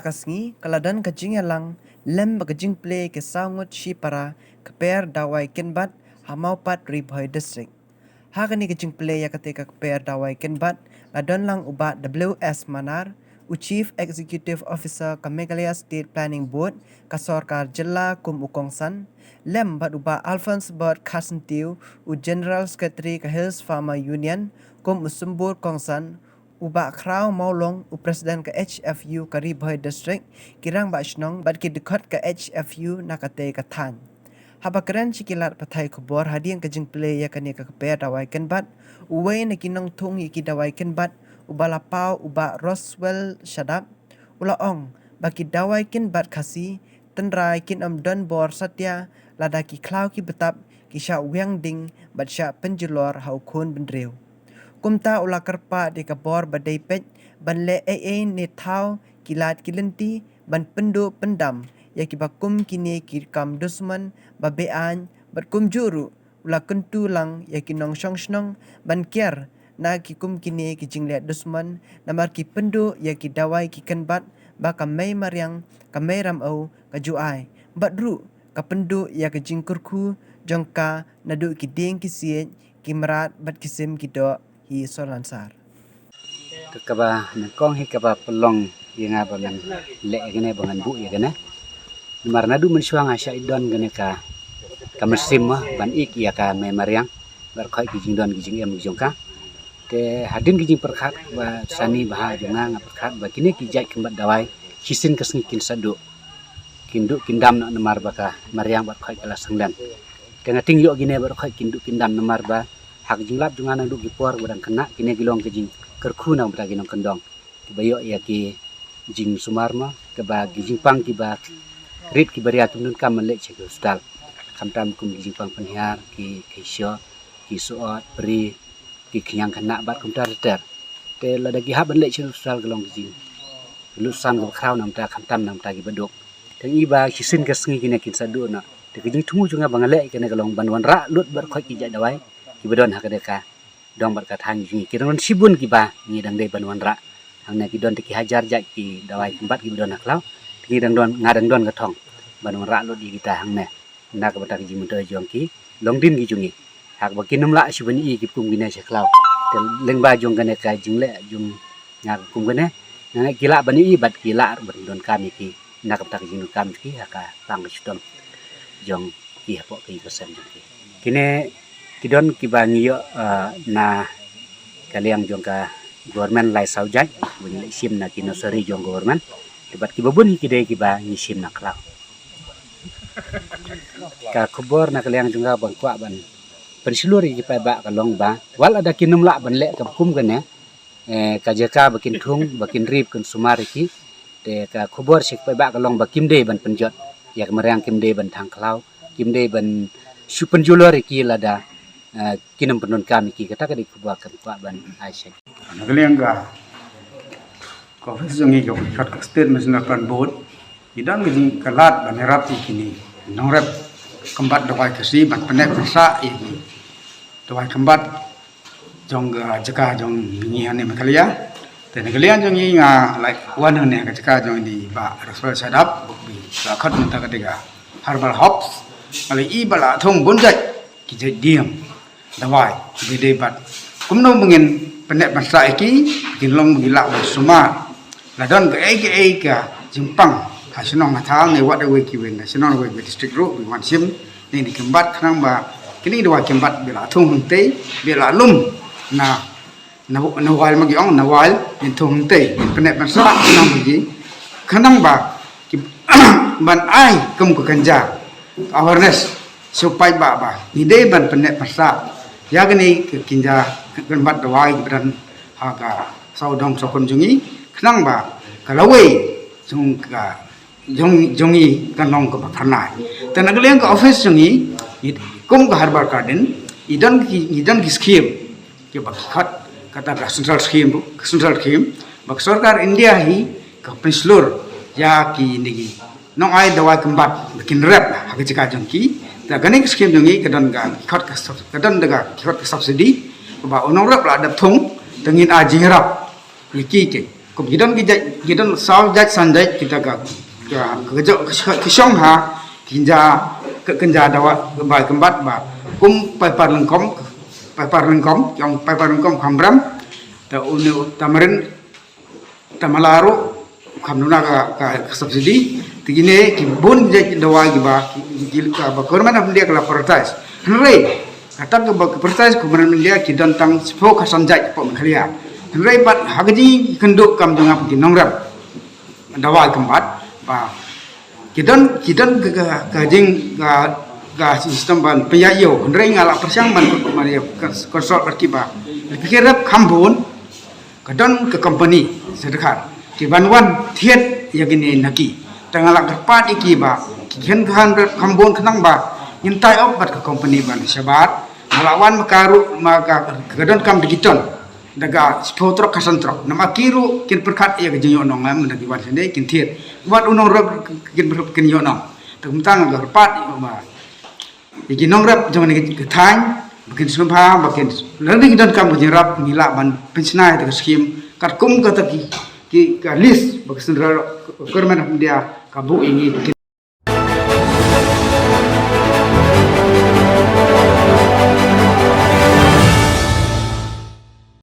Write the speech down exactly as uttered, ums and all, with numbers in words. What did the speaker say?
ka sngi ka la don ka jingïalang lem bad ka jingplie ïa ki saw ngut shipara kper dawai kynbat ha Mawpat, Ri Bhoi District. Ha kane ka jingplie ïa kata ka kper dawai kynbat la don lang u Bah W S Manar, u Chief Executive Officer ka Meghalaya State Planning Board, ka sorkar jylla kum u kongsan, lem bad u Bah Alphonse Bot Kharsyntiew, u General Secretary ka Hills Farmer Union, kum u symbud kongsan, u Bah Khraw Mawlong, u President ka H F U ka Ri Bhoi District, ki rangbah shnong bad ki dkhot ka H F U na kata ka thaiñ. Haba kren sha ki lad pathai khubor hadien ka jingplie ïa kane ka kper dawai kynbat, uwei na ki nongthung ïa ki dawai kynbat, uba la paw u Bah Roswell Shadap, u la ong ba ki dawai kynbat Khasi tynrai kin ym don bor satia lada ki khlaw ki btap ki shah wiang ding bad shah pynjulor ha u khun bynriew. Kumta u la kyrpad ïa ka bor ba dei peit ban leh ei ei ne thaw ki lad ki lynti ban pynduh pyndam ïa kiba kum kine ki kam dusmon ba be-aiñ bad kumjuh ruh u la kyntu lang ïa ki nongshong shnong ban kiar na ki kum kine ki jingleh dusmon namar ki pynduh ïa ki dawai ki kynbat ba ka mei mariang, ka mei ramew ka ju ai bad ruh ka pynduh ïa ka jingkyrkhu jong ka naduh ki dieng ki siej, ki mrad bad ki sim ki doh hi Solansar. Te kaba nyngkong hi kaba pynlong ïa nga ba ngan leh ïa kane, ba ngan buh ïa kane. Namar naduh mynshuwa nga shah don kane ka, ka mynsiem ma ban ïeit ïa ka mei mariang, bad khoit ki jingdon ki jingem jong ka. Te hadien ki jingpyrkhat ba sani bha jong nga, nga pyrkhat ba kine ki jait kynbat dawai shisien ka sngi kin sa duh, kin duh kin dam noh namar ba ka mariang bad khoit ka la sangdang. Te nga tieng ïoh kine bad khoit kin duh kin dam namar ba ha ka jinglap jong nga naduh ki por ba dang khynnah, kine ki long ka jingkyrkhu na ka bynta ki nongkyndong kiba ïoh ïa ki jingsumar ma, kaba ki jingpang kiba rit kiba ria kim donkam ban leit sha ki hospital. Khamtam kum ki jingpang pynhiar, ki, ki sho, ki sohot, pri, ki khñiang khynnah bad kumta ter ter. Te lada ki hap ban leit sha hospital ka long ka jing, ka lut san kaba khraw na ka bynta, khamtam na ka bynta kiba duk. Te ngi ba shisien ka sngi kine kin sa duh noh. Te ka jingthmu jong nga ba nga leh kane ka long ban wanrah lut bad khoit ki jait dawai kiba don ha kane ka dong bad ka thaiñ jong ngi. Ki dang don shibun kiba ngi dang dei ban wanrah. Hangne ki don te ki hajar jait ki dawai kynbat kiba don ha khlaw. Te ngi dang don, nga dang don ka thong ban wanrah lut ïa kita hangne na ka bynta ka jingmyntoi jong ki longdien ki jong ngi. Ha kaba kin ym lah shuh ban ïohi ki kum kine sha khlaw. Te lyngba jong kane ka jingleh jong nga ka kum kane, nga ngeit ki lah ban ïohi bad ki lah ruh ban donkam ïa ki na ka bynta ka jingdonkam jong ki ha ka pang ka shitom jong ki hapoh ka ïing ka sem jong ki. Kine ki don kiba ngi ïoh, ah, na ka liang jong ka government lai saw jait, ba ngi leit shim na ki nursery jong government. Te bad kiba bun hi ki dei kiba ngi shim na khlaw. Ka khubor na ka liang jong nga ban kwah ban pynshlur ïa ki paidbah ka long ba wat lada kin ym lah ban leh ka kum kane, eh, ka jaka ba kin thung, ba kin rip, kin sumar ïa ki. Te ka khubor sha ki paidbah ka long ba kim dei ban pynjot ïa ka mariang, kim dei ban thang khlaw, kim dei ban shu pynjulor ïa ki lada, eh, kin ym pyndonkam ïa ki. Kata ka dei khubor kan kwah ban ai sha ki. Na ka liang ka, ka office jong ngi ka khot ka State National Plan Board, ngi don ka jing ka lad ban ïarap ïa kine nongrep kynbat dawai Khasi ban pynneh pynsah ïa ki dawai kynbat jong ka jaka jong ngi hangne Meghalaya. Te na ka liang jong ngi nga la wan hangne ka jaka jong i Bah Roswell Shadap, ba la khot mynta ka dei ka Herbal Hubs. Nga la i ba la thung bun jait ki jait dieng dawai kiba dei bad kumno ba ngin pynneh pynsah ïa ki, kin long ba ki lah ban sumar. La don kaei kaei ka jingpang ha shnong ha thaw ne wat awei kiwei na shnong awei kiwei district ruh ba wan shim ne ki kynbat, khnang ba kine ki dawai kynbat ba la thung hangtei, ba la lum na, na, na wal, ma ki ong na wal, ngin thung hangtei, ngin pynneh pynsah khnang ba ki, khnang ba ki ban ai kum ka kynja awareness sha u paidbah ba ngi dei ban pynneh pynsah ïa kine ki kynja kynbat dawai kiba don ha ka sawdong sawkun jong ngi, khnang ba ka lawei jong ka jong, jong ngi kan long kaba phyrnai. Te na ka liang ka office jong ngi, ngi kum ka Herbal Garden, ngi don ki, ngi don ki scheme kiba ki khot kata ka central scheme, central scheme ba ka sorkar India hi ka pynshlur ïa kine ki nongai dawai kynbat ba kin rep ha ka jaka jong ki. Te kane ka scheme jong ngi ka don ka, ki khot ka sub-, ka don ka, ki khot ka subsidy ba u nongrep la dep thung te ngin ai jingïarap ïa ki, ki Kum ki don ki jait, ki don saw jait san jait kita ka, ka, ka jok, ka shong ha, kynja, ka kynja dawa, kynbat, kynbat ba. Kum paipar lyngkong, paipar lyngkong, ïong paipar lyngkong kham bram, ta une, tamarin, tamala ruh, kham duna ka, ka, ka subsidy, te kine ki bun jait dawa kiba, ki, ki, ki, ka ba Government of India ka la prioritize. Hynrei, kata ka ba prioritize Government of India ki don tang shiphew khatsan jait hapoh Meghalaya. Hynrei pat ha ka jingïakynduh kam jong nga ki nongrep dawa kynbat ba ki don, ki don ka, ka, ka jing, ka, ka system ban pynïaid ïew. Hynrei nga la pyrshang ban, ban ïa ka consult bad ki ba ki rep kham bun, ka don ka company sha dkhar ki ban wan thied ïa kine na ki. Te nga la kyrpad ïa ki ba ki khein ka hynrei kham bun khnang ba ngin tie up bad ka company ban shabar. Nga la wan ma ka ruh ma ka, ka donkam digital da ka shiphew trok khatsan trok. Namar ki ruh kin pyrkhat ïa ka jingïohnong, em, da ki wan shane kin thied. Wat u nongrep kin pyrkhat kin ïohnong. Te kumta nga kyrpad ïa ba ïa ki nongrep jong kane ka thaiñ ba kin sngewbha, ba kin, lada ki donkam ka jingïarap, ngi lah ban pynshna ïa ka skim katkum kata ki, ki, ka list ba ka Central Government of India ka buh ïa ngi.